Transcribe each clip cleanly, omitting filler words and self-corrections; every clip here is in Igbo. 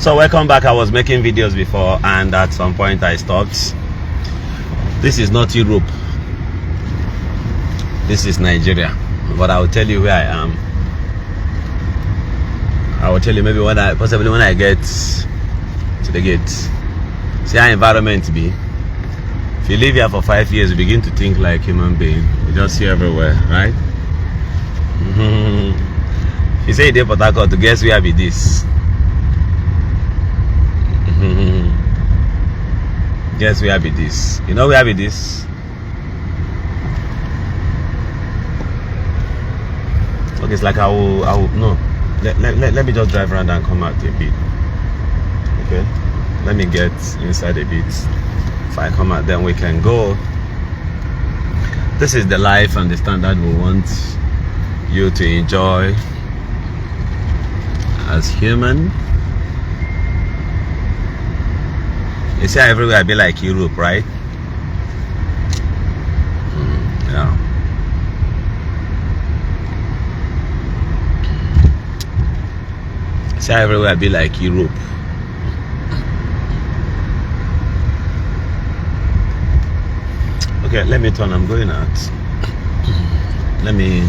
So welcome back. I was making videos before and at some point I stopped. This is not Europe. This is Nigeria. But I will tell you where I am. I will tell you maybe when I possibly when I get to the gate. See how environment be. If you live here for 5 years, you begin to think like human being. You just see everywhere, right? You say you dey Port Harcourt, to guess where be this? Guess where be this? You know where be this? Okay, it's like I will no. Let me just drive around and come out a bit. Okay? Let me get inside a bit. If I come out, then we can go. This is the life and the standard we want you to enjoy as human. You see how everywhere I be like Europe, right? Yeah. See how everywhere I be like Europe. Okay, let me turn. I'm going out. Let me.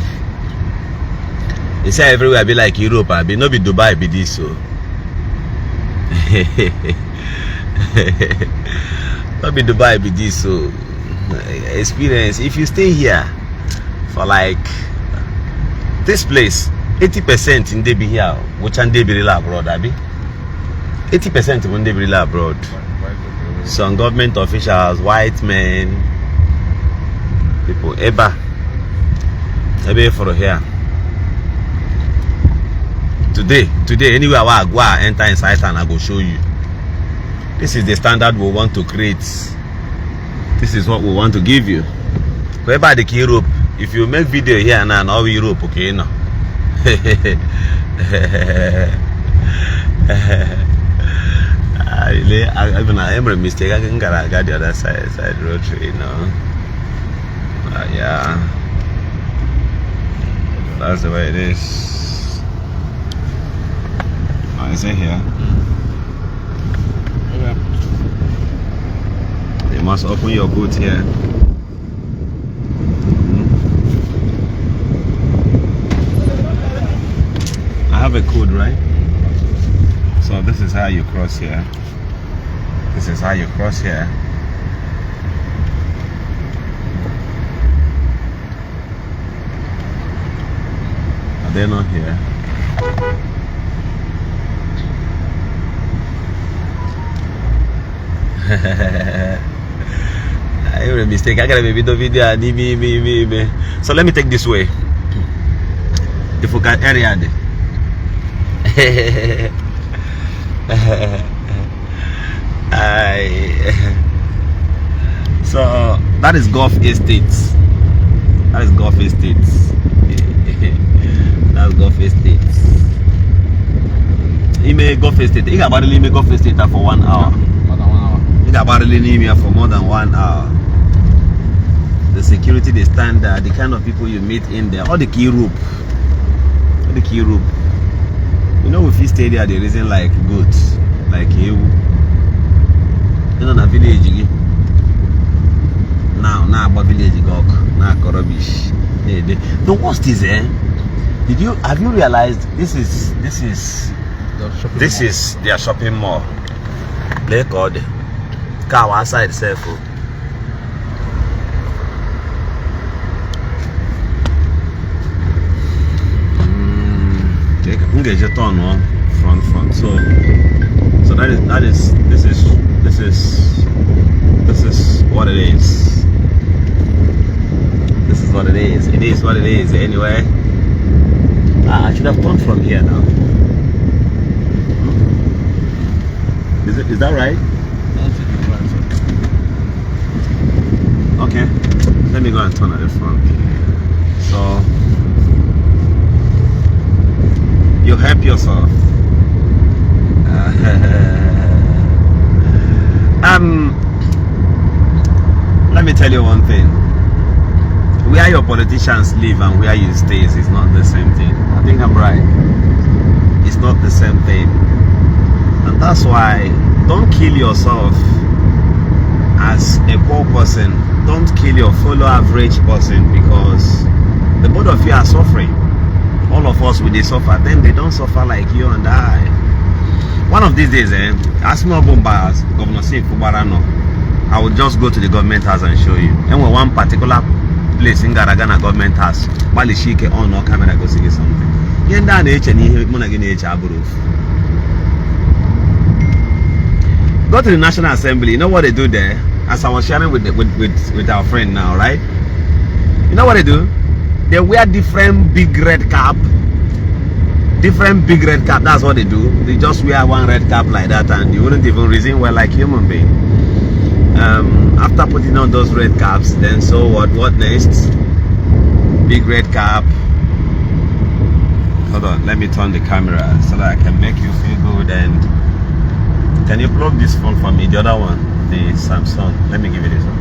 You see how everywhere I be like Europe. I be no be Dubai be this so. Not be Dubai be this so. Experience. If you stay here for like this place, 80% in be here, which and they be abroad, abi. 80% when they be abroad. Some government officials, white men, people. Eba, ebe for here. Today, anywhere I go, I enter inside and I go show you. This is the standard we want to create. This is what we want to give you. Whereby the Europe, if you make video here now, now Europe, okay, no. I am a mistake. I can get the other side road, you know. Yeah, that's the way it is. Oh, is it here? Okay. You must open your boot here. I have a code, right? So this is how you cross here. This is how you cross here. Are they not here? I made a mistake. I gotta maybe do video and me. So let me take this way. If we can area there. So that is Golf Estates. That is Golf Estates. That's Golf Estates. Ime Golf Estate. You got ime Golf Estate for 1 hour. More than 1 hour. You got ime for more than 1 hour. The security, the standard, the kind of people you meet in there, all the key rope. All the key rope. You know, if you stay there, they reason like goats, like you. You know, na village. Now, about village go, now rubbish. The worst is, have you realized this is their shopping mall. They called car outside itself. Turn on front. So that is this is what it is. This is what it is. It is what it is anyway. I should have turned from here now. Is that right? Okay. Let me go and turn at the front. So you help yourself. Let me tell you one thing. Where your politicians live and where you stay is not the same thing. I think I'm right. It's not the same thing. And that's why, don't kill yourself as a poor person. Don't kill your fellow average person, because the both of you are suffering. All of us, we dey suffer. Then they don't suffer like you and I. One of these days, as no bomba Governor Sim Fubara no, I will just go to the government house and show you. And when one particular place in Garagana government house, gbalịsi on no camera go see something. Ihe ndị a na-eche na ihe mụ na gị na-eche abụrụ ofu. Go to the National Assembly. You know what they do there? As I was sharing with, the, with our friend now, right? You know what they do? They wear different big red cap. Different big red cap. That's what they do. They just wear one red cap like that, and you wouldn't even reason we're like human being. After putting on those red caps, then so what? What next? Big red cap. Hold on, let me turn the camera so that I can make you feel good. And can you plug this phone for me? The other one, the Samsung. Let me give you this one.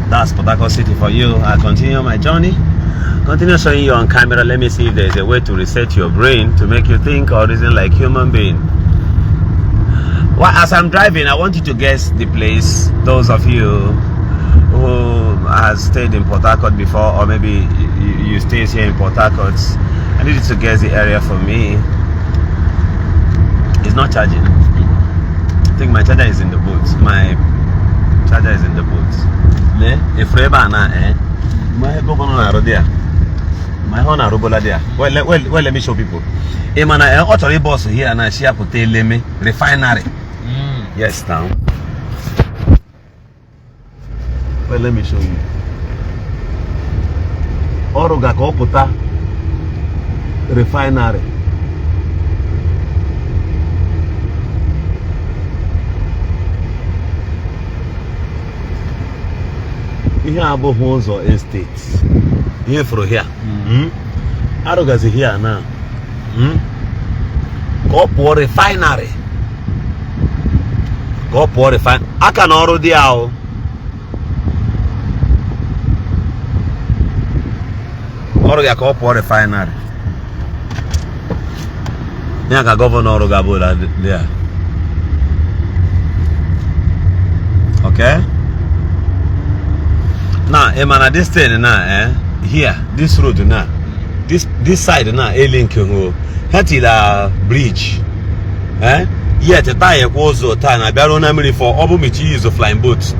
That's Port Harcourt City for you. I continue my journey. Continue showing you on camera. Let me see if there's a way to reset your brain to make you think or reason like human being. Well, as I'm driving, I want you to guess the place. Those of you who has stayed in Port Harcourt before, or maybe you stay here in Port Harcourt, I need you to guess the area for me. It's not charging. I think my charger is in the boot. My charger is in the boot. Lee, efuru ebe a na ma ihe governor na-arụ dị ya, ma ihe ọ na-arụbola dị ya. Well, let me show people. Ị ma na ọ chọrọ ịbọsụ here na shi apụta Eleme refinery. Yes, now. Well, let me show you. Ọrụ ga ka ọ pụta refinery. Ihe abụghị ụzọ estate. Ihe fụrụ here. Arụgazi here na. Ka ọ pụọ refinery. Ka ọ pụọ refinery. Aka na ọrụ dị ahụ. Ọrụ ya ka ọ pụọ refinery. Ya ka governor ọrụ ga-abụ dị ya. Okay? Now, na this thing now, here, this road now, this side now, a link ho, hetila bridge, Yet taa ekwe ụzọ taa na bịaruo na mmiri for ọ bụ mechi use flying boat.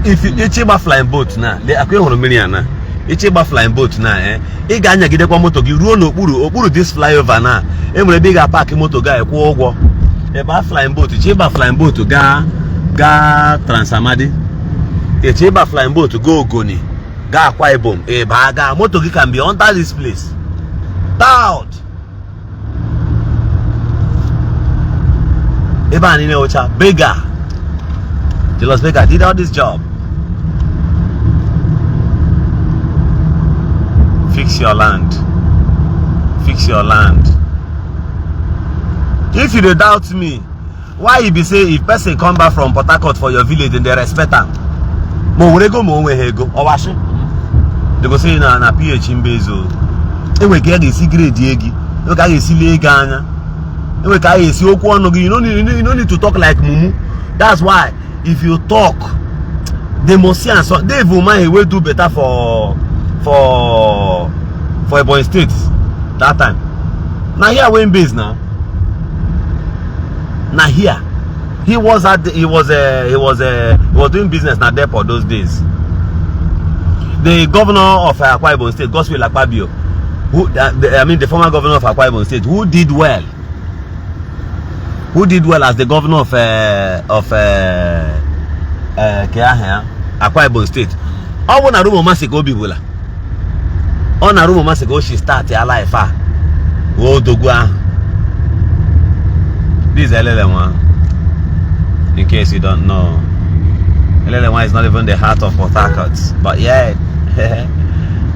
If you iche ịgba flying boat na, le akwa hụrụ mmiri a na, iche ịgba flying boat na, ị ga-anyagidekwa moto gị ruo n'okpuru okpuru this flyover na, e nwere ebe ị ga-apaki moto ga ekwu ụgwọ. Ebe a flying boat, iche ịgba flying boat gaa Transamadi. Eche ịgba flying boat gaa Ogoni, gaa Akwa Ibom, ebe gaa moto gị can be under this place. Tout. Ebe a niile ụcha Bega. Julius Berger did all this job. Fix your land. Fix your land. If you dey doubt me, why you be say if person come back from Port Harcourt for your village and they respect am? Ma o nwere ego ma o nweghị ego, ọwashi. They go say na PH Mbezo. Enwe ka a ga-esi grade gị, enwe ka a ga-esi lee gị anya, enwe ka a ga-esi okwu ọnụ gị. You no need to talk like mumu. That's why if you talk, they must see and so Dave Umahi wey do better for Ebonyi State that time. Na here wey him base now. Na here he was at the, he was doing business na there for those days. The governor of Akwa Ibom State, Godswill Akpabio, who the former governor of Akwa Ibom State, who did well as the governor of Akwa Ibom State. Ọ bụ na Rumuomasi ka obi bụla. Ọ na Rumuomasi ka o si start ya life a. Odogwu ahụ. This is Elelenwa. In case you don't know, Elelenwa is not even the heart of Port Harcourt, but yeah,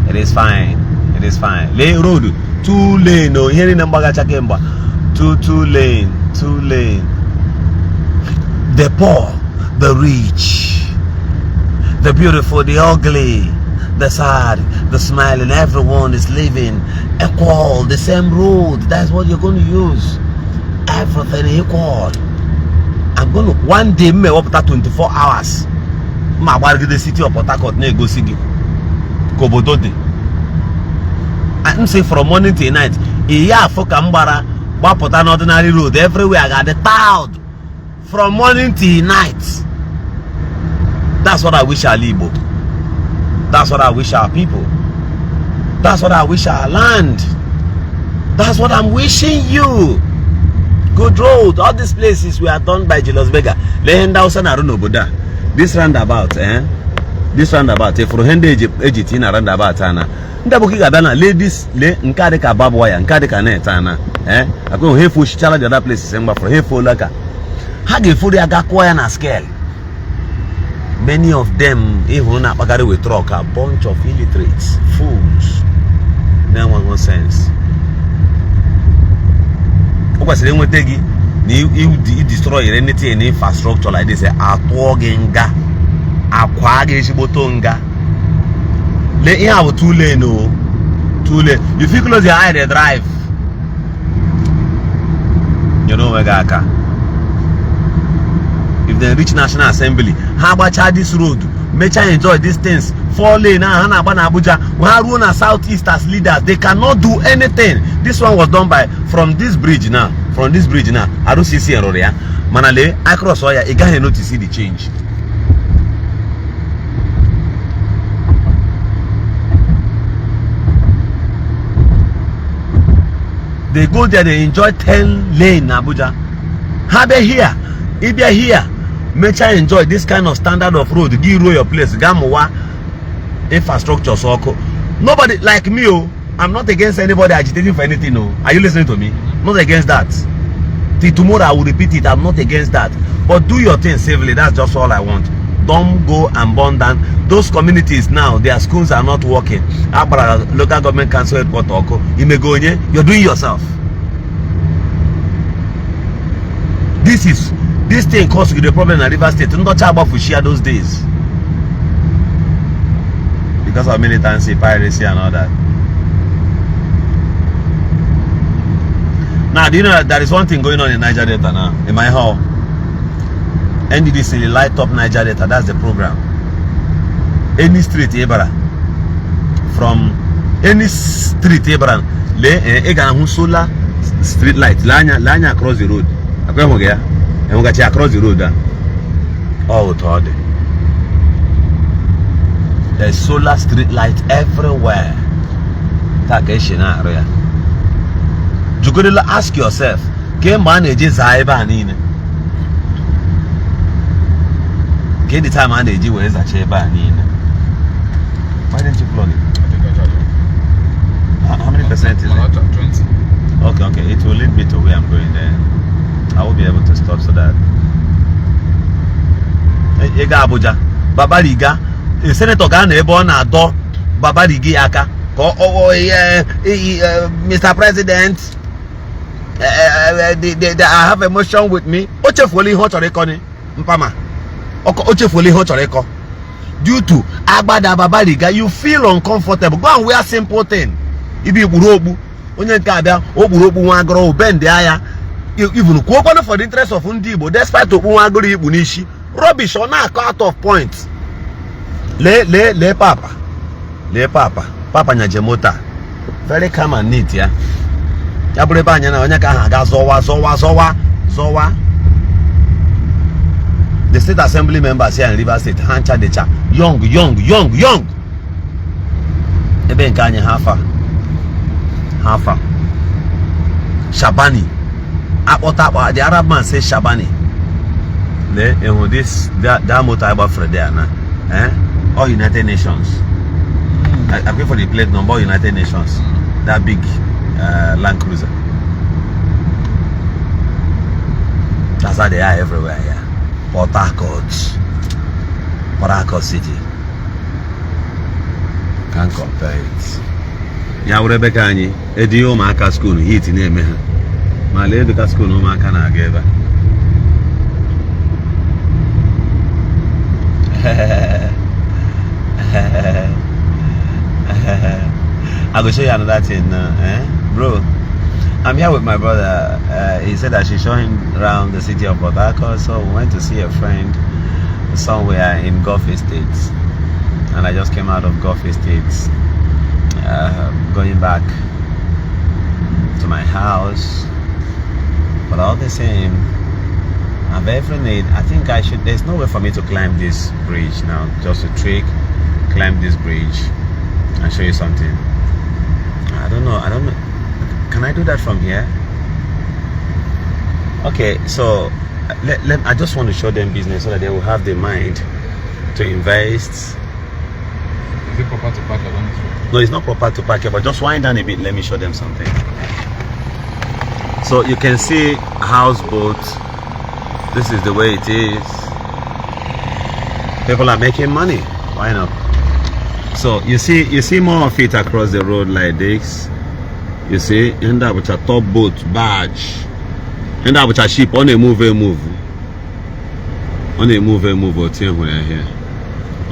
it is fine. It is fine. Lane road, 2 lane. No, here in Mbaga Chakemba, 2 lane, 2 lane. The poor, the rich, the beautiful, the ugly, The sad, the smiling, everyone is living equal, the same road. That's what you're going to use. Everything equal. I'm going to one day m ewepụta 24 hours ma agbarigide city of Port Harcourt na-egosi gị ka obodo dị. M say from morning till night, ị ya afụ ka m gbara gbapụta n'ordinary road, everywhere ga-adị tarred from morning till night. That's what I wish ala Igbo. That's what I wish our people. That's what I wish our land. That's what I'm wishing you. Good road. All these places were done by Julius Berger. Lee ihe ndị Hausa na-arụ n'obodo a. This roundabout, eh? This roundabout, ifuru ihe ndị eji tinye na roundabout a na ndị abụkị ga-abịa na ladies. Lee nke a dị ka barbed wire, nke a dị ka net a na, eh? Akwa ha efochichala the other places m gbafuru, ha efuola ka ha ga-efuru ya ga kụọ ya na scale. Many of them ịhụrụ na-akpagharị with truck a bunch of illiterates, fools na-enweghị sense. O kwesịrị inweta gị na i destroy anything in infrastructure like this, atụọ gị nga, akwa gị ezigboto nga. Lee ihe a bụ two lane o, two lane. You fit close your eye dey drive. Nyere onwe gị aka. If dem reach National Assembly, ha gbachaa this road, mechaa enjoy these things, four lane ahụ ha na-agba na Abuja, ha ruo na South East as leaders, they cannot do anything. This one was done by, from this bridge now, from this bridge now, RCC rụrụ ya. Mana lee across ya, ị gaghị notice the change. They go there, they enjoy 10 lane in Abuja. Ha bịa here, ịbịa here mechaa enjoy this kind of standard of road, gị ruo your place gaa mụwa infrastructure ọkụ. Nobody like me o. I'm not against anybody agitating for anything o. Are you listening to me? Not against that. Till tomorrow I will repeat it, I'm not against that. But do your thing safely. That's just all I want. Don't go and burn down those communities. Now their schools are not working. Agbara local government council headquarter ọkụ, imego onye? You're doing yourself. This is this thing cause you the problem na Rivers State. Ndị ọcha agbafuchia those days because of militancy, piracy and all that. Now, do you know that there is one thing going on in Niger Delta now? In my hall, NDDC Light Up Niger Delta, that's the program. Any street ịbara, from any street ịbara, lee, ị ga-ahụ solar street light. Lee anya, lee anya across the road. Akwa ịhụghị ya, enwegachi across the road a. Ọ otu ọ dị, there's solar street light everywhere. Taa ka esi na-arụ ya. Jugodila, ask yourself, kemgbe a na-eji zaa ebe a niile, ke the time a na-eji wee zacha ebe a niile? Why didn't you plug it? I think I tried it. How many percent is it? 20. Okay, it will lead me to where I'm going then. I will be able to stop so that ị ga Abuja, Babariga, senator ga-anọ ebe ọ na-adọ Babariga ya aka ka ọ Mr. President, I have a motion with me. O chefuola ihe ọ chọrọ ịkọ ni mpama. O chefuola ihe ọ chọrọ ịkọ due to agbada Babariga. You feel uncomfortable. Go and wear simple thing. Ibi ikpuru okpu, onye nke abịa o kpuru okpu nwa agụrụ bend ya, even kwuokwanụ for the interest of ndị Igbo despite okpu nwa agụrụ ikpu n'isi. Rubbish, ọ na-akọ out of point. Lee, lee, lee papa, lee papa, papa nyaje moto a, very calm and neat. Ya ya bụrụ ebe anyị na onye ka ahụ aga zọwa zọwa zọwa zọwa. The state assembly members here in Rivers State, ha ncha dịcha young, young, young, young. Ebe nke anyị, ha afa ha afa Shabani akpọta akpọ. The Arab man say Shabani. Lee, ịhụ this that motor I gbafere there na, eh, all United Nations. I pay for the plate number, United Nations, that big Land Cruiser. That's how they are everywhere here. Port Harcourt, Port Harcourt City, can't compare it. Ya wụrụ ebe ka anyị edinye ụmụaka school, heat na-eme ha. Ma lee dịka school ụmụaka na-aga ebe a. I go show you another thing now, eh? Bro, I'm here with my brother. He said I should show him around the city of Port Harcourt. So we went to see a friend somewhere in Golf Estate. And I just came out of Golf Estate, going back to my house. But all the same, I've every need. I think I should. There's no way for me to climb this bridge now. Just a trick. Climb this bridge and show you something. I don't know. I don't know. Can I do that from here? Okay, so I just want to show them business so that they will have the mind to invest. Is it proper to park along this road? No, it's not proper to park here, but just wind down a bit. Let me show them something. So you can see houseboat. This is the way it is. People are making money. Why not? So you see more of it across the road like this. You see, end up with a top boat barge. End up with a ship on a move, a move. On a move, a move. Otu ịhụrụ ya here.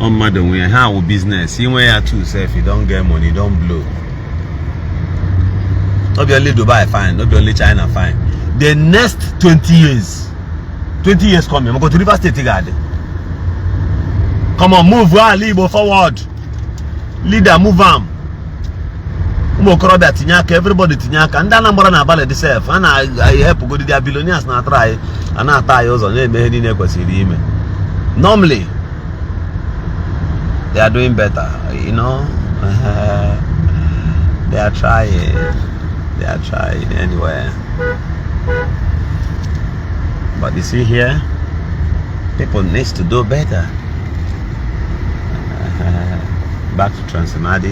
Ọ mmadụ nwe ya, ha wụ business. Inwe ya too sef, you don get money, don blow. No be only Dubai fine, no be only China fine. The next 20 years, 20 years coming, go to River State ga-adị. Come on, move ala Igbo forward. Leader, move am. Ụmụ okorobịa tinye aka, everybody tinye aka. Ndị Anambra na-abalị dị sef, a na-ehepụgodi their billionaires na-atara anyị, a na-ata anyị ụzọ na-eme ihe niile kwesịrị ime. Normally, they are doing better. They are trying. They are trying anyway. But you see here, people needs to do better. Back to Trans-Amadi.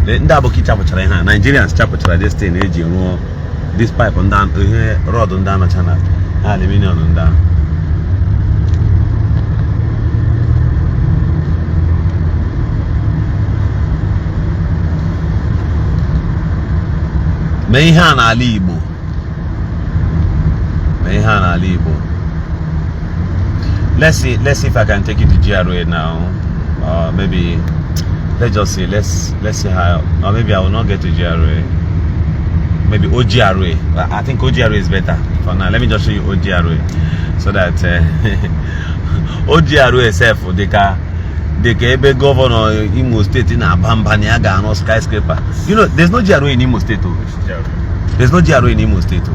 Ndị aboki chapụchara ihe a, Nigerians chapụchara this thing eji rụọ this pipe, ndị ihe rod ndị anọcha na ha aluminium ndị ahụ. Mee ihe a n'ala Igbo, mee ihe a n'ala Igbo. Let's see if I can take you to GRA now. Maybe let's just see. Let's see how, or maybe I will not get to GRA. Maybe OGRA. I think OGRA is better for now. Let me just show you OGRA so that OGRA itself dịka dịka ebe governor Imo State na-aba mba na ya ga-arụ skyscraper. You know, there's no GRA in Imo State, oh. There's no GRA in Imo State, oh.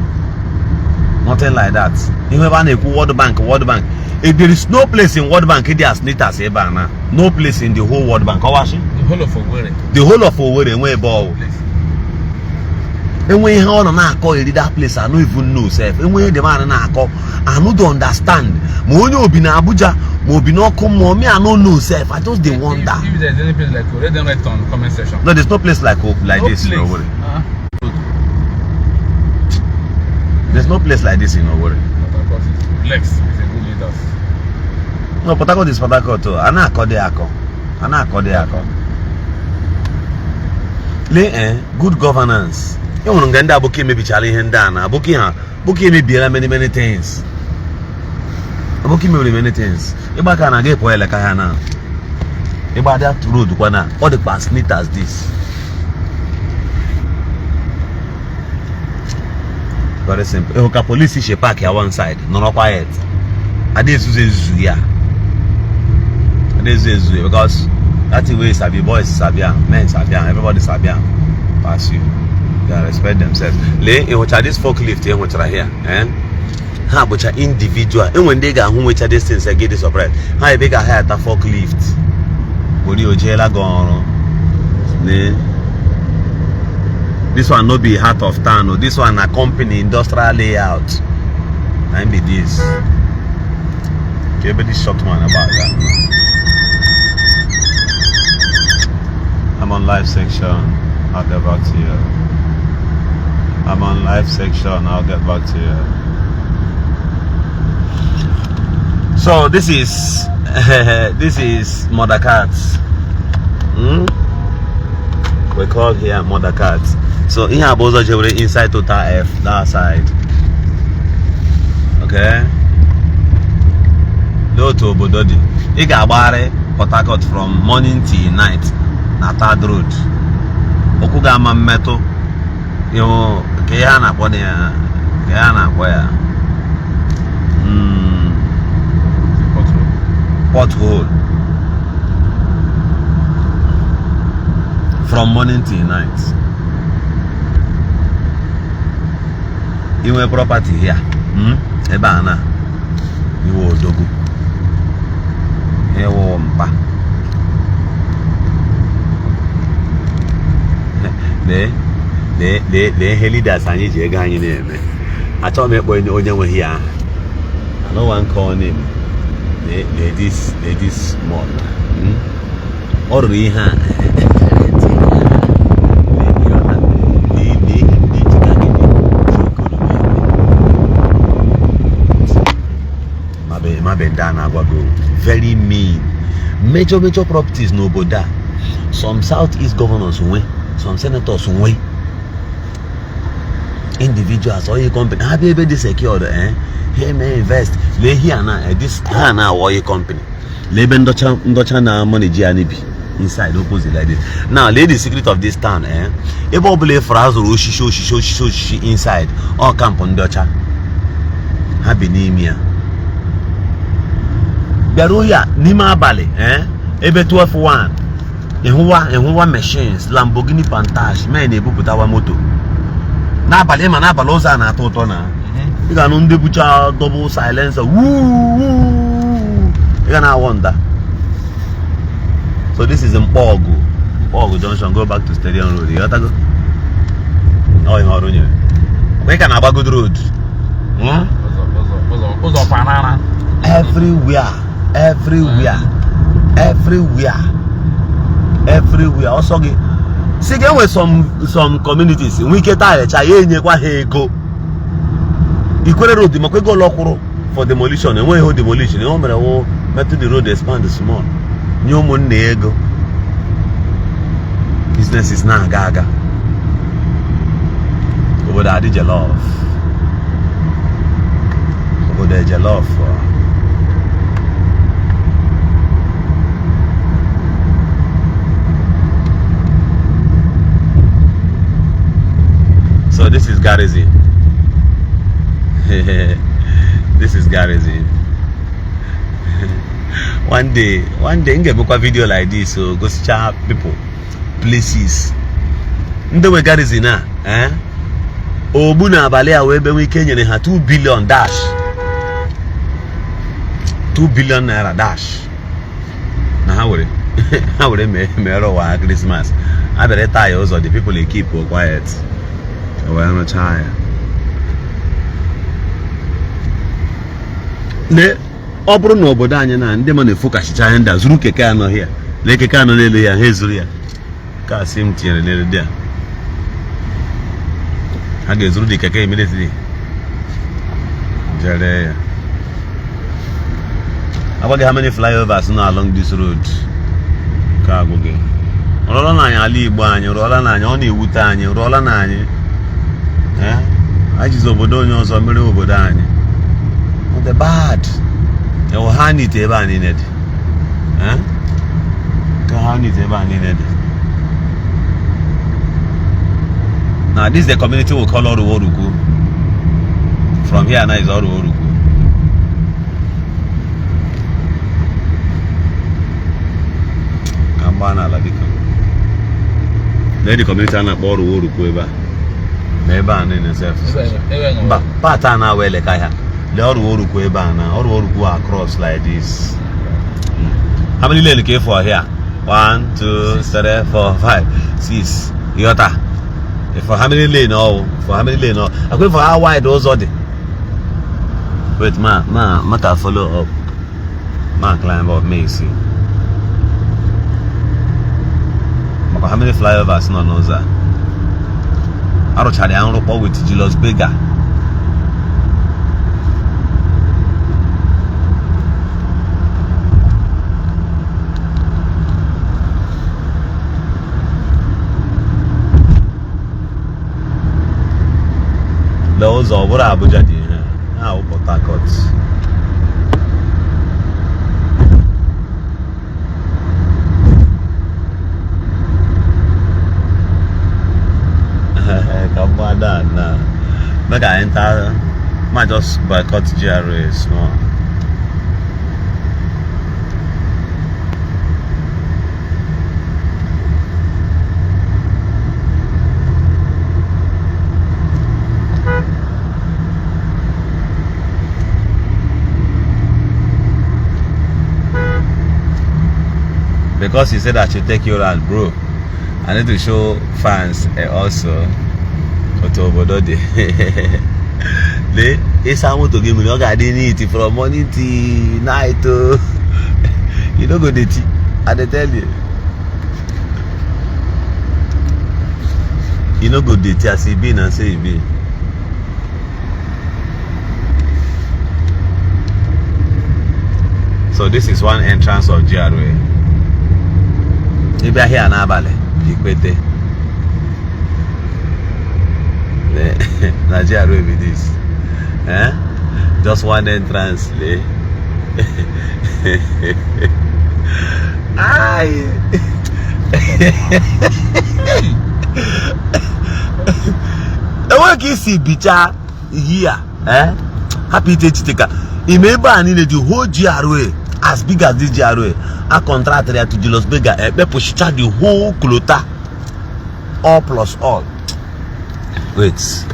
Nothing like that. Ihe ebe a na-ekwu World Bank, World Bank. If there is no place in World Bank dị as neat as ebe a na. No place in the whole World Bank. Ọwashi? The whole of Owerri. The whole of Owerri enwe ebe ọwụ. Place. Enwe ihe ọ nọ na-akọ eri that place, I no even know sef. Enwe ihe the man na-akọ, I no dey understand. Ma onye obi na Abuja, ma obi n'ọkụ mmụọ, me I no know sef. I just dey wonder. If there's any place like Owerri, let them write on comment section. No, there's no place like like No this in place. Owerri. Uh-huh. There's no place like this in Owerri. Port Harcourt is blessed with a good leaders. No, Port Harcourt is Port Harcourt o. A na-akọ dị akọ. A na-akọ dị akọ. Lee good governance. E nwere nga ndị aboki emebichara ihe ndị a na aboki ha, aboki emebiela many many things. Aboki mebiri many things. Ịgba ka na-aga ịpụ eleka ha na. Ịgba that road kwa na ọ dịkwa as neat as this. Very simple. Ịhụ ka police si park ya one side nọrọ quiet. Ada ezuzu ezuzu ya. Ada ezuzu ezuzu ya because that thing wey sabi boys sabi am, men sabi am, everybody sabi am pass you. They respect themselves. Lee, ị hụcha this forklift ị hụchara here, eh? Ha bụcha individual. Enwe ndị ị ga-ahụ nwecha this things gị dị surprise. Ha ebe ị ga-ahụ ata forklift. Were o jeela gị ọrụ. Lee. This one no be heart of town o. This one na company industrial layout. Na im be this. Okay, ebe this short one about that. I'm on live section. I'll get back to you. I'm on live section. I'll get back to you. So this is Mother Cats. We call here Mother Cats. So ihe a bụ ụzọ jewere inside Total F that side. Okay. N'otu obodo dị, ị ga-agbagharị Port Harcourt from morning till night na third road. Ụkwụ ga-ama mmetụ ịhụ ka ihe a na-akpọ ya, ka ihe a na-akpọ ya, pothole from morning till night. Inwe property here, ebe a na iwe odogwu, ịwụ mpa. Lee, lee, lee, lee ihe leaders anyị ji ego anyị na-eme. Achọghị m ịkpọ onye nweghị ya aha. I no wan call name. Lee, lee this, lee this mall. Ọ rụrụ ihe a. Lee, lee ihe ndị ji ka gịnị ji economy eme. Mabe, mabe ndị a na-agwago very mean. Major, major properties n'obodo a, some South East governors nwe, some senators nwe, individuals, oil company ha bịa ebe dị secured, ha eme invest. Lee here na this ha na oil company. Lee ebe ndọcha ndọcha na manage ya bi inside opposite like this. Now lee the secret of this town, ebe ọbụla ịfụrụ azụrụ osisi, osisi, osisi, osisi inside ọ camp ndị ọcha ha bi n'ime ya. Bịaruo ya n'ime abalị, ebe 12:1, ịhụwa, ịhụwa machines, Lamborghini Countach, men ebupụtawa moto n'abalị. Ma n'abalị ụzọ a na-atọ ụtọ na ị ga-anụ ndị bucha double silencer wuu, ị ga na-awọ nda. So this is Mkpọọgụ, Mkpọọgụ junction. Go back to Stadium Road. Ịghọtago? Ọ ihe ọrụ nyere mgbe ị ka na-agbagodo road. Ụzọ, ụzọ, ụzọ kwanara. Everywhere, everywhere, everywhere, everywhere. Ọsọ gị si ga enwe some communities nwee ike taa ya enyekwa ha ego. Ikwere road, makwa ego ụlọ kwụrụ for demolition. Enweghị demolition o mere wụ metụ the road, expand small, nye ụmụnne ego, businesses na-aga aga, obodo adị jollof, obodo ejollof. So this is Garrison. This is Garrison. One day, one day m ga-emekwa video like this, so gosicha people places ndị nwe Garrison a, eh? Ogbu n'abalị a wee ebe nwee ike nyere ha 2 billion dash, 2 billion naira dash, na ha were mere ụwa ha Christmas. A bịara ịta ya ụzọ, the people keep quiet, wee rụchaa ya. Lee, ọ bụrụ na obodo anyị na ndị ma na-efokasịcha anya ndị a zuru keke anọ ya. Lee keke anọ n'elu ya, ha ezuru ya ka asị m tinyere n'elu dị a, ha ga-ezuru dị keke immediately jere ya. Agwaghị how many flyovers nọ along this road ka agwụ gị. Rụọla na anyị ala Igbo anyị, rụọla na anyị. Ọ na-ewute anyị, rụọla na anyị. Anyị jizi obodo onye ọzọ mere obodo anyị. Ọ dị bad. Ewu ha nite ebe a niile dị, ka ha nite ebe a niile dị. Now this is the community we call Oruworukwu. From here now is Oruworukwu. Ka mgba n'ala biko. Lee the community a na-akpọ Oruworukwu ebe a. Na ebe a niile sef. Mba, part a na-awa eleka ya. Lee Oruworukwu ebe a na Oruworukwu across like this. How many lane ka ịfụ here? 1, 2, 3, 4, 5, 6. Ịghọta? For how many lane oh? For how many lane oh? Akwe for how wide ụzọ dị? Wait, ma, ma, ma ka follow up. Ma climb up, may see. Maka how many flyovers nọ n'ụzọ a? Arụchara ya nrụkpọ with Julius Berger. Lee ụzọ, ọ bụrụ Abuja dị ihe ha wụ Port Harcourt. Down now. Make I enter. Might just boycott GRA small. Because he said I should take you around, bro. I need to show fans also otu obodo dị. Lee, ịsa moto gị mmiri, ọ ga-adị neat from morning till night o. You no go dirty, I dey tell you. You no go dirty as e be na so e be. So this is one entrance of GRA. Ị bịa here n'abalị, ikwete. Na GRA be this. Eh? Just one entrance, lee. Ai! Enweghị ka isi bichaa here, eh? Hapụ ite echiche ka ime ebe a niile, the whole GRA, as big as this GRA, a contract ya to Julius Berger, ekpepụchicha the whole coal tar, all plus all. Wait,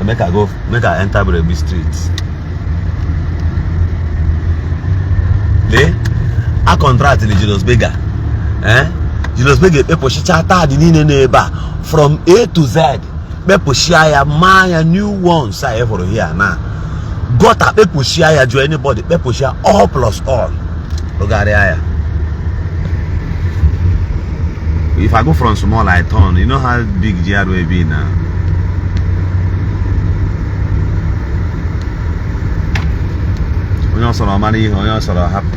make I go, make I enter Brebi Street. Lee, a contract the Julius Berger, eh? Julius Berger ekpepụchicha tar dị niile n'ebe a from A to Z, kpepụchia ya, maa ya new ones a hụrụ here na gutter, kpepụchia ya, jụọ anybody, kpepụchia all plus all, rụgharịa ya. If I go from small, I turn. You know how big GRA be now. Onye ọsọrọ mara ihe, onye ọsọrọ hapụ.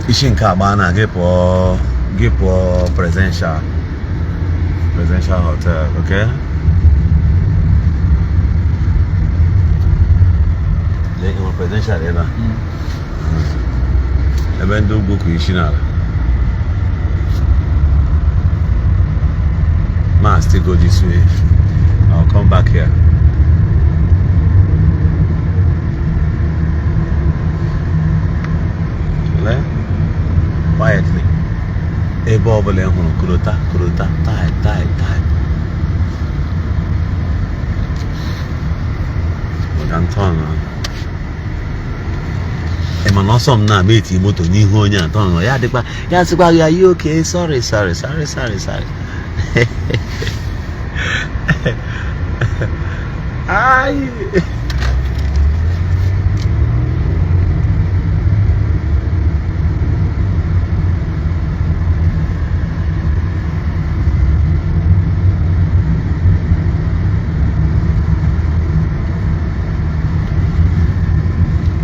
Isi nke agba na gị pụọ, gị pụọ Presidential Hotel, okay? Lee, ịhụrụ Presidential ebe a? Ebe ndị ugwu kwụ isi n'ala. Ma still go this way. I'll come back here. Lee, quietly. Ebe ọbụla ị hụrụ coal tar, coal tar, tar, tar, tar. Turn. Ị ma na ọsọ m na-ama eti moto n'ihu onye a turn ya dịkwa ya sịkwa ya you okay, sorry, sorry, sorry, sorry, sorry. Ai.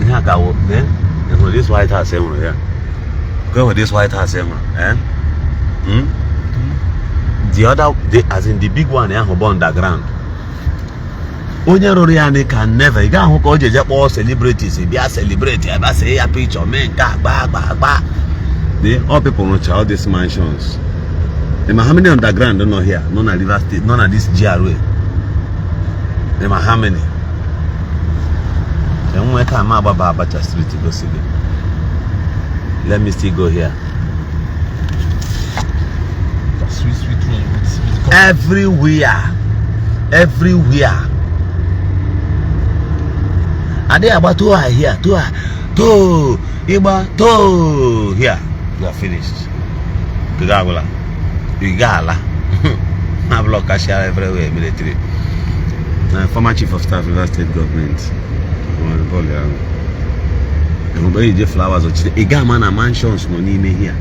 Ihe a ka wụ, eh? Ị hụrụ this White House e nwere ya? Go with this White House e nwere, eh? Hmm? The other, the, as in the big one ahụ bụ underground. Onye rụrụ ya ni can never, ị ga-ahụ ka o ji eje kpọọ celebrities bịa celebrate ebe see ya picture mee nke a gba gba gba. The all people rụcha all these mansions. Ị ma how many underground nọ here, nọ na Rivers State, nọ na this GRA? Ị ma how many? Enwe ka ama agbaba Abacha Street gosi gị. Let me still go here. Sweet, sweet road with Everywhere. Everywhere. Adịghị agba too high here, too high, too ịgba too here. You are finished. Ị ga-agwụla. Ị ga-ala. Na block cashier everywhere, military. Na former chief of staff, Rivers State government. Bọọlụ ya. Mgbe eji flowers ochite, ị ga-ama na mansions nọ n'ime here.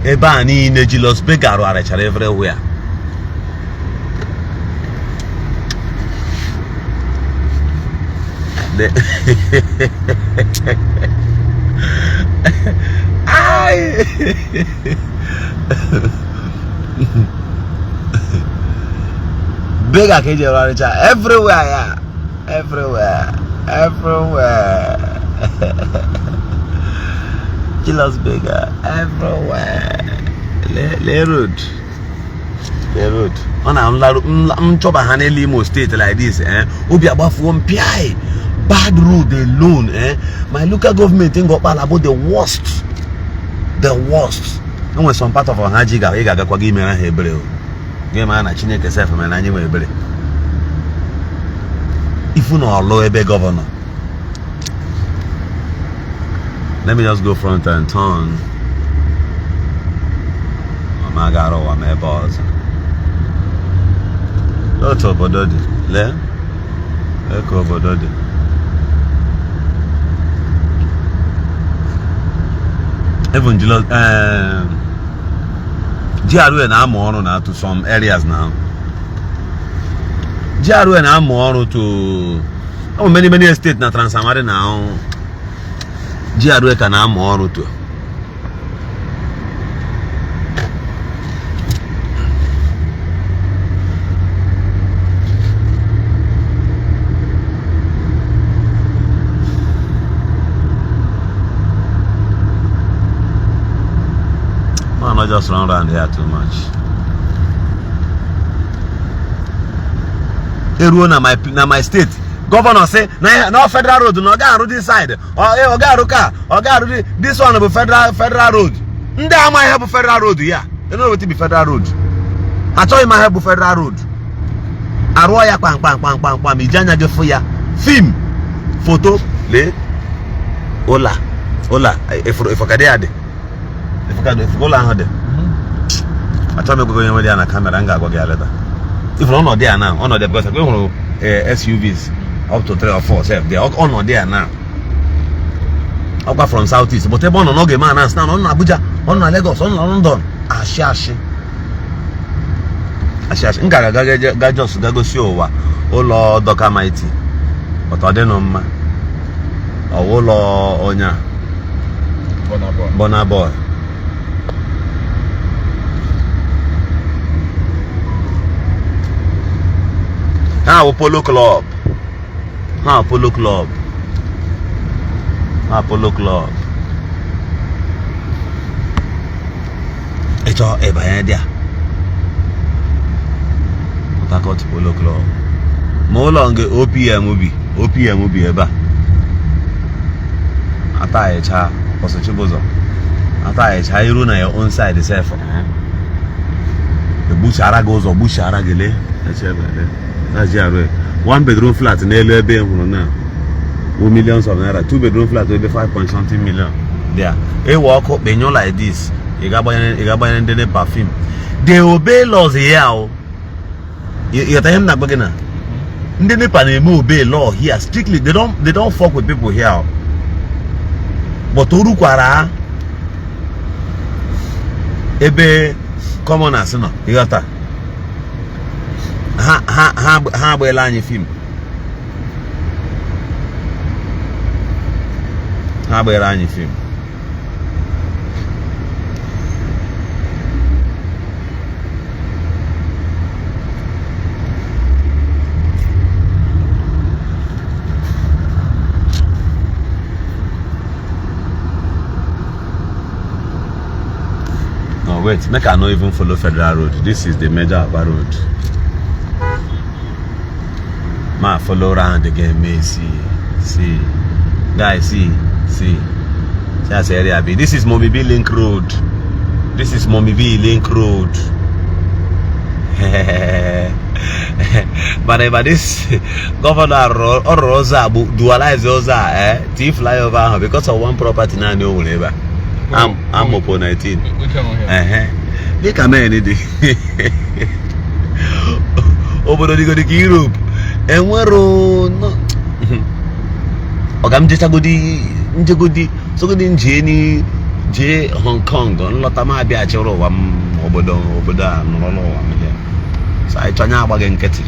Ebe a niile Julius Berger rụgharịchara everywhere. Ai! Berger ka eji rụgharịcha everywhere ya. Everywhere. Everywhere. Julius Berger everywhere. Lee road, lee road. Ọ na nlarụ nchọba ha n'elu Imo State like this, eh? Obi agbafuo m pịai. Bad road alone, eh? My local government, Ngor Okpala, bụ the worst, the worst. Enwere some part of Ohaji ị ga-agakwa gị mere ha ebere o. Gị mara na Chineke sef mere na anyị nwere ebere. Ifu na ọlụ ebe governor. Let me just go front and turn. Ma gara ụwa ma ebe ọzọ. Otu obodo dị, lee. Lee ka obodo dị. Even Julius, GRA na-amụ ọrụ na to some areas now. GRA na-amụ ọrụ to oh, many many estate na Trans-Amadi na GRA ka na-amụ ọrụ to. Man, not just run around here too much. Eruo na my state, governor say na federal road na ọ ga-arụ this side, ọ ga-arụ ka ọ ga-arụ this one bụ federal road. Ndị ama ihe bụ federal road ya, they know wetin be federal road. Achọghị m ihe bụ federal road. Arụọ ya kpam kpam kpam kpam kpam, iji anya gị fụ ya, film foto. Lee ụlọ ụlọ efuru ya dị ụlọ ahụ dị. Achọghị m egwego onye nwere ya na camera, m ga-agwa gị ya later. Ifuru ọnọdụ ya na ọnọdụ ya because e hụrụ SUVs up to 3 or 4 sef there. Ọnọdụ ya na ọkwa from South East, but ebe ọ nọ n'oge ma announce na ọ nọ na Abuja, ọ nọ na Lagos, ọ nọ na London. Ashị ashị ashị ashị. M gara ga just ga gosi ụwa ụlọ Dọka Mighty, but ọ dịnụ mma. Ọwa ụlọ onye a Burna Boy. Ha wụ Polo Club, ha Polo Club, ha Polo Club. Ịchọ ịbanye dị a Port Harcourt Polo Club, ma ụlọ nke OPM bi, OPM bi ebe a ataghicha Apostle Chibuzor ataghicha iru na your own side sef, egbuchara gị ụzọ, gbuchara gị. Lee one bedroom flat n'elu ebe ị hụrụ na wụ millions of naira, two bedroom flat ebe 5 point something million there. Ewe ọkụ kpenyụ like this, ị ga-agbanyere ndị NEPA film. They obey laws here o. Ịghọta ihe m na-agwa gị na ndị NEPA na-eme obey law here strictly. They don't fuck with people here, but o rukwara ebe commoners nọ, ịghọta, ha ha ha ha agbaela anyị film, ha agbaela anyị film. No, wait, make I no even follow federal road. This is the major Aba road. Ma follow round again, may see. See. Guys, see, see. See as area be. This is Momibi Link Road. This is Momibi Link Road. But this governor ọrụrụ ụzọ a bụ dualize ụzọ a, eh? T flyover ahụ because of one property naanị o nwere ebe a. Amopo 19. Ehe. Dịka men dị obodo dịgodi ka Europe enwero no ọga m jechagodi njegodi sogodi njee ni jee Hong Kong nlọta m abịa chịrị ụwa m obodo obodo a nọrọ n'ụwa m here. So anyị chọnye agbaghị nkịtị.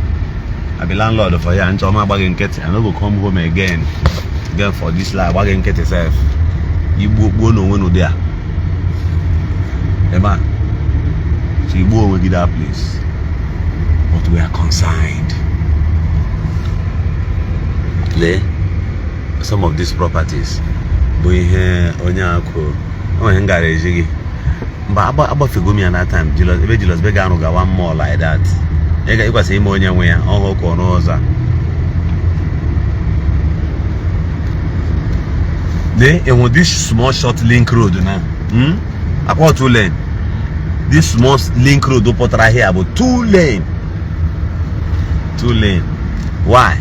I be landlord for here, nchọ m agbaghị nkịtị. I no go come home again for this life. Agbaghị nkịtị sef, igbuo gbuo n'onwe n'ụdị a ebe a, so igbuo onwe gị that place. But we are concerned. Lee some of these properties bụ ihe onye a kwuru. Enwere m gara eji gị mgbe agbafego m ya that time. Julius, ebe Julius Berger arụga one more like that. Ị ga ịkwesịrị ime onye nwe ya ọhụụ ka ọnụ ụzọ a. Lee, enwe this small short link road na, Akwa two lane. This small link road pụtara here bụ two lane, two lane. Why?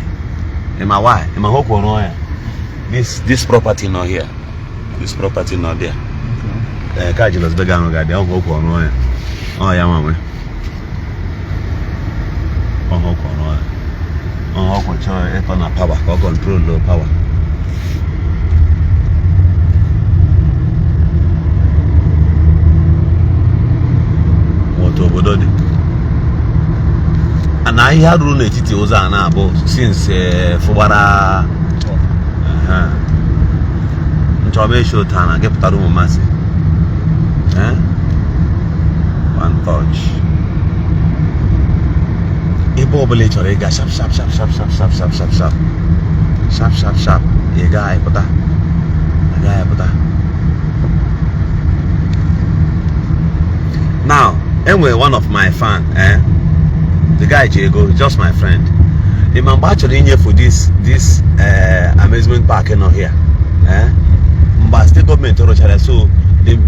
Ịma why? Ịma hụ kwụrụ ya? This property nọ here, this property nọ there. Ee, ka Julius Berger ahụ ga-adị ọhụ kwụrụ ya. Ọ ya nwa nwe ọhụ kwụrụ ya, ọhụ kwụchọ ịtọ na power ka ọ control low power. Otu obodo dị na ahịhịa ruru n'etiti ụzọ a na-abụ since fụgbara nchọba eshi otu a na gị pụtara ụmụ masị. Eh? One touch, ebe ọbụla ị chọrọ ịga, sharp sharp sharp sharp sharp sharp sharp sharp sharp sharp sharp sharp, ị gaa ịpụta, ị gaa ịpụta. Now, enwere one of my fan, eh? The guy ji ego, just my friend. Ịma mgbe a chọrọ inyefu this amusement park nọ here, eh? Mgbe state government rụchara, so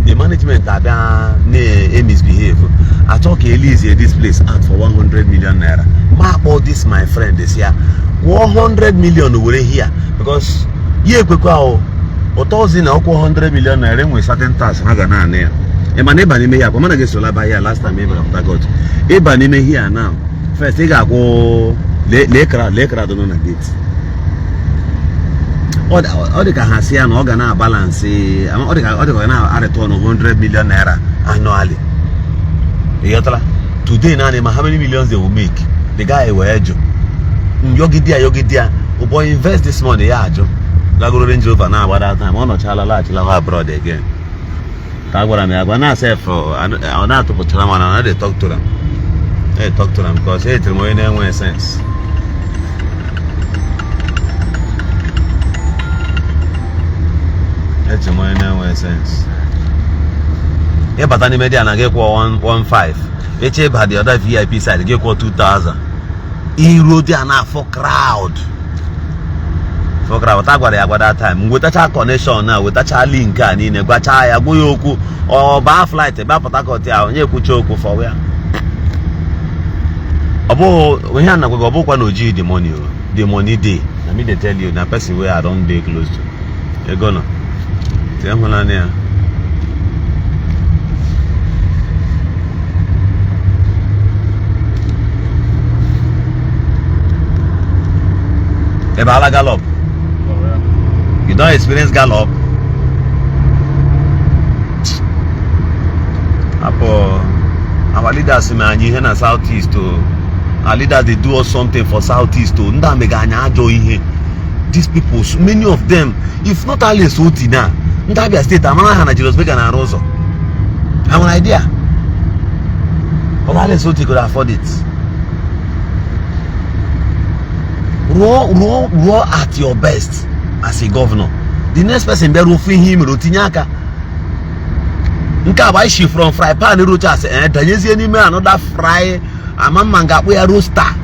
the management abịa na-emisbehave, achọ ka elizie this place out for 100 million naira. Ma akpọ this my friend, si ya 100 million were here, because ya ekwekwa o ụtọ ozi na ọkwụ 100 million naira, enwere certain tax ha ga na-ana ya. Ị ma na ịba n'ime ya akwa mana gị sola ba ya last time ị bịara Port Harcourt. Ịba n'ime here now, first ị ga-akwụ. Lee crowd, lee crowd nọ na gate. Ọ dị ka ha si ya na ọ ga na-abalance, ọ dị ka ọ na-arịtọn 100 million naira annually. Ị ghọtara? Today naanị, ma how many millions they will make? The guy wee jụ yọgide ya, yọgide ya, ụbọ invest this money, ya ajụ, gagoro Range Rover na-agba. That time ọ nọchala, laghachila abroad again. Ka a gwara m ya gwa na sef ọ na-atụpụchara, mana na dey talk to am, dey talk to am, because etere m onye na-enwe sense. Eche m onye na-enwe sense. Ịbata n'ime dị a na gị kwụọ 15, eche ịba the other VIP side, gị kwụọ 2000. Iruo dị a na-afọ crowd, fọ crowd. Ta gwara ya gwa that time, m wetacha connection na wetacha link a niile, gwachaa ya, gwa ya okwu, ọ baa flight baa Port Harcourt ya, onye ekwucha okwu fọwa ya. Ọ bụghị ihe a na-agwa gị, ọ bụghịkwa na ojighị the money o. The money dey. Na me dey tell you, na person wey I don dey close to. Ego nọ tie hụlanị ya. Ebe ala gallop. Oh, yeah. You don experience gallop? Hapụ our leaders mee anyị ihe na South East o. Our leaders dey do us something for South East o. Ndị a mega anyị ajọ ihe. These people, so many of them, if not Alex Oti na ndị Abia State amara ha na Julius Berger na-arụ ụzọ, ha nwere idea? But Alex Oti could afford it. Rụọ, rụọ, rụọ at your best as a governor. The next person bịara ofu ihe i mere, o tinye aka. Nke a bụ anyị shi from fry pan rochas, eh, danyezie n'ime another fry. Ama mma ga-akpụ ya roaster.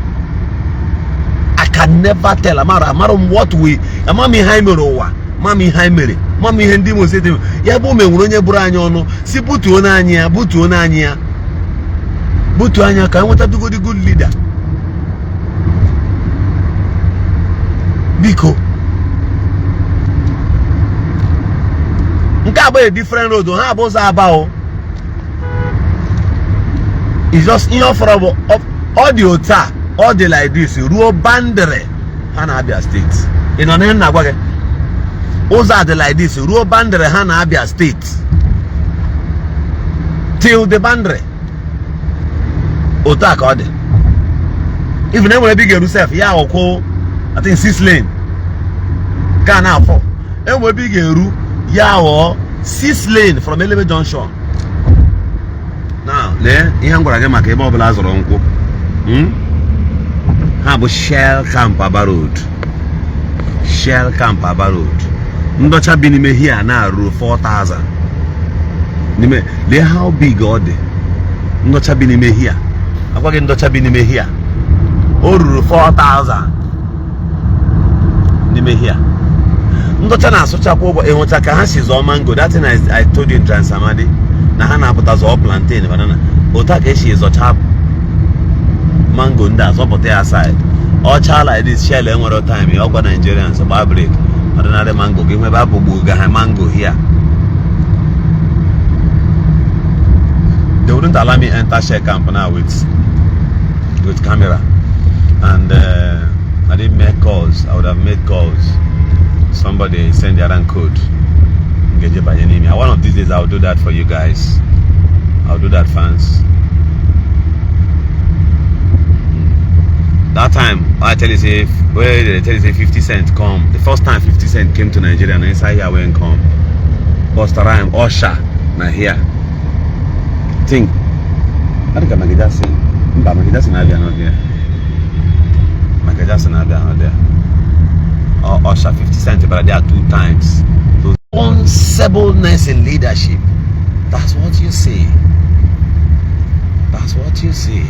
I can never tell. Amara amara m what we, ama m ihe anyị mere ụwa, ama m ihe anyị mere, ama m ihe ndị Imo State mere. Ya bụ menwere onye bụrụ anyị ọnụ si butuo n'anyị ya, butuo n'anyị ya, butuo anya ka nweta dugodi good leader. Biko, nke a bụ different road. Ha bụ ụzọ Aba o. It's just ihe ọ fọrọ bụ ọ dị otu a, ọ dị like this ruo boundary ha na Abia State. Ị nọ n'ihe m na-agwa gị? Ụzọ a dị like this ruo boundary ha na Abia State, till the boundary. Otu a ka ọ dị. Even enwere ebe ị ga-eru sef, ya ọkwụ, I think six lane ka na afọ. Enwere ebe ị ga-eru, ya ghọọ six lane from Eleme Junction. Now lee ihe m gwara gị maka ebe ọbụla a zọrọ nkwụ. Ha bụ Shell Camp Aba Road, Shell Camp Aba Road. Ndọcha bi n'ime here na-arụ 4000. N'ime, lee how big ọ dị. Ndị ọcha bi n'ime here, agwa gị, ndị ọcha bi n'ime here, o ruru 4000 n'ime here. Ndị ọcha na-asụchakwa ụgbọ ịhụcha ka ha si zọọ mango. That thing I told you in Trans-Amadi na ha na-apụta zọọ plantain, banana, otu a ka esi zọcha mango. Ndị a zọpụta ya side ọcha like this. Shell enwere time ya ọgwa Nigerians gbaa break. Ordinary mango gị nwebe abụgbu ga ha mango here. They wouldn't allow me enter Shell camp now with camera and I didn't make calls. I would have made calls. Somebody send their own code. Ngeje banye n'ime. One of these days I will do that for you guys. I'll do that, fans. That time I tell you say, where they tell you say 50 Cent come, the first time 50 Cent came to Nigeria, and inside here when come Busta Rhyme, Usher na here. Think, I think Michael Jackson, mba, Michael Jackson abịa not there. Michael Jackson abịa not there. Usher, 50 Cent bịara there two times. Responsibleness in leadership, that's what you see. That's what you see.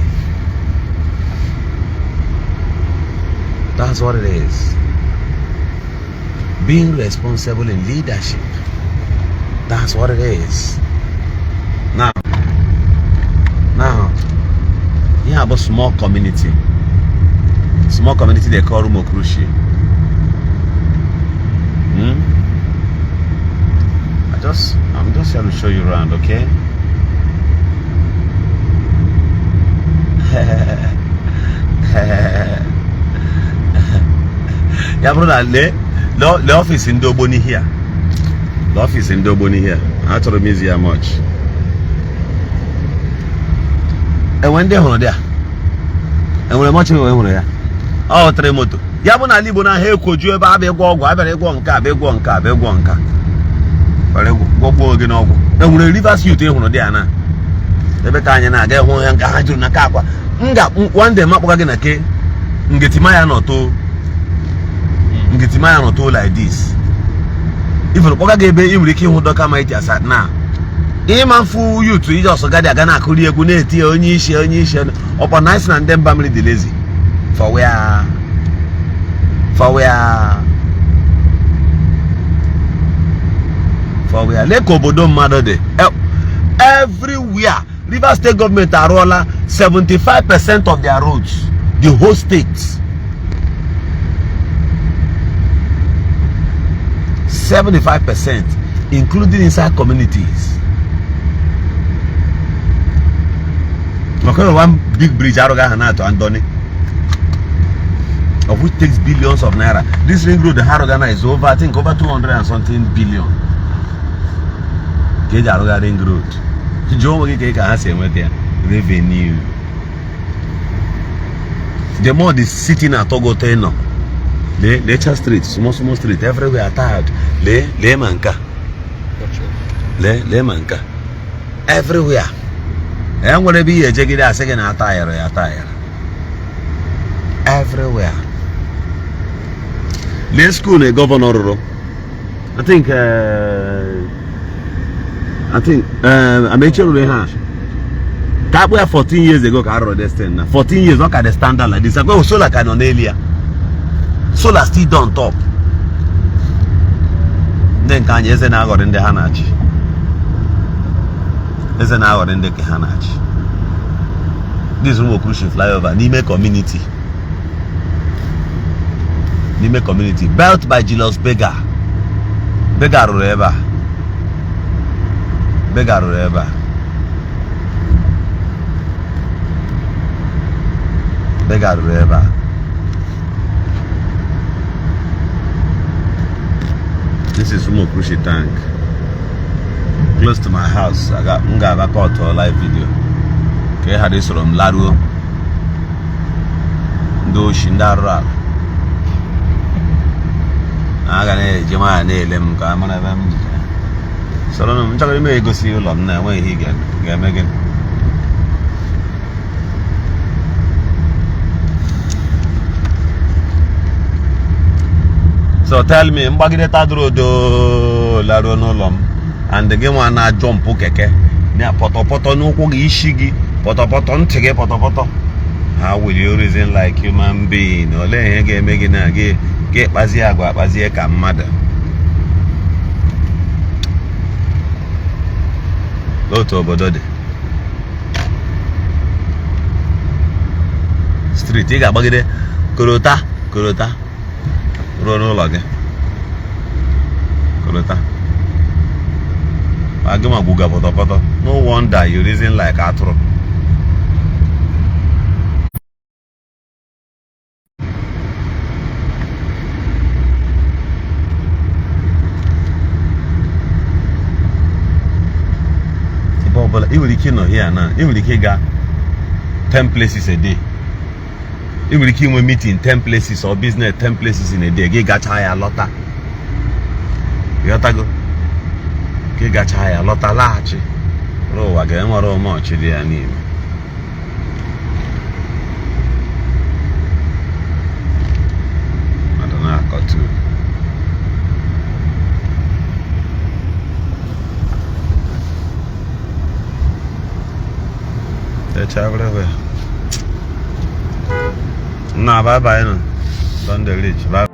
That's what it is. Being responsible in leadership. That's what it is. Now, you have a small community. Small community they call Rumuokrushi. I'm just here to show you around, okay? Ya bụrụ na lee lee office ndị Ogboni here, lee office ndị Ogboni here. Achọrọ m izi ya much. Enwe ndị hụrụ dị a, enwere much enwe hụrụ ya. Ọ tere moto ya bụ n'ala Igbo na ha ekwoju ebe abịa ịgwọ ọgwụ, abịara ịgwọ nke, abịa ịgwọ nke, abịa ịgwọ nke, were gwọgbuo gị n'ọgwụ. Enwere Rivers Youth ị hụrụ dị ya na ebe ka anyị na-aga ịhụ ya nke ha juru na nke akwa m ga one day makpọga gị na ke ngetimaya nọto, ngetimaya nọto like this. Even kpọga gị ebe ị nwere ike ịhụ Duncan Mighty asat na ịma mfu youth ije ọsọ gadị aga na-akụri egwu na-eti ya onye isi, onye isi ọkpọ na isi na ndị mba mmiri dị lazy. For where? For where? For where? Lee ka obodo mmadụ dị. Everywhere Rivers State Government arụọla 75% of their roads, the whole state, 75%, including inside communities. Maka one big bridge arụghị aha na-atụ Andoni, of which takes billions of naira. This ring road ha arụga na is over, I think, over 200 and something billion ka eji arụga ring road. Jụọ onwe gị ka ha si enweta ya. Revenue. The more the city na-atọ gị ụtọ ịnọ. Lee lecha street, small small street everywhere tired. Lee lee ma nke a. Lee lee ma nke a. Everywhere e nwere ebe ihe ejegide asị gị na atayara ya atayara everywhere. Lee school na governor rụrụ. I think Amechi rụrụ ihe a ka akpụ ya 14 years ago ka a rụrụ this thing. Na 14 years ọ ka dị standard like this. Akwa solar ka nọ n'elu ya, solar still don top. Ndị nke anyị, eze na-aghọrị ndị ha na-achị, eze na-aghọrị ndị nke ha na-achị. This Rumuokrushi flyover n'ime community, n'ime community, built by Julius Berger. Berger rụrụ ebe a. Berger rụrụ ebe a. Berger rụrụ ebe a. This is Rumuokrushi tank, close to my house. Aga m ga-aga cut live video ka ị ghara isoro m laruo. Ndị oshi, ndị arụrụ ala na aga na-eji nwayọ na-ele m ka a mara ebe m ji soro m. Nchọrọ ime egosi ụlọ m na enweghị ihe ị ga-eme gịnị. So tell me, mgbagide tadoro odo laruo n'ụlọ m. And gị nwa na-ajump keke na pọtọpọtọ n'ụkwụ gị, isi gị pọtọpọtọ, ntị gị pọtọpọtọ. How will you reason like human being? Olee ihe ga-eme gị na gị gị kpazie agwa akpazie ka mmadụ? N'otu obodo dị street, ị ga-agbagide korota korota ruo n'ụlọ gị, korota ma gị ma gwuga pọtọpọtọ. No wonder you reason like atụrụ. Ebe ọbụla ị nwere ike ịnọ here na ị nwere ike ịga 10 places a day, ị nwere ike inwe meeting 10 places or business 10 places in a day, gị gachaa ya lọta. Ịghọtago? Gị gachaa ya lọta, laghachi ruo ụwa gị, enwere ụmụ ọchị dị ya n'ime. Mmadụ na-akọtu. Techa everywhere. Nna, bye bye nụ. Don dey reach. Bye.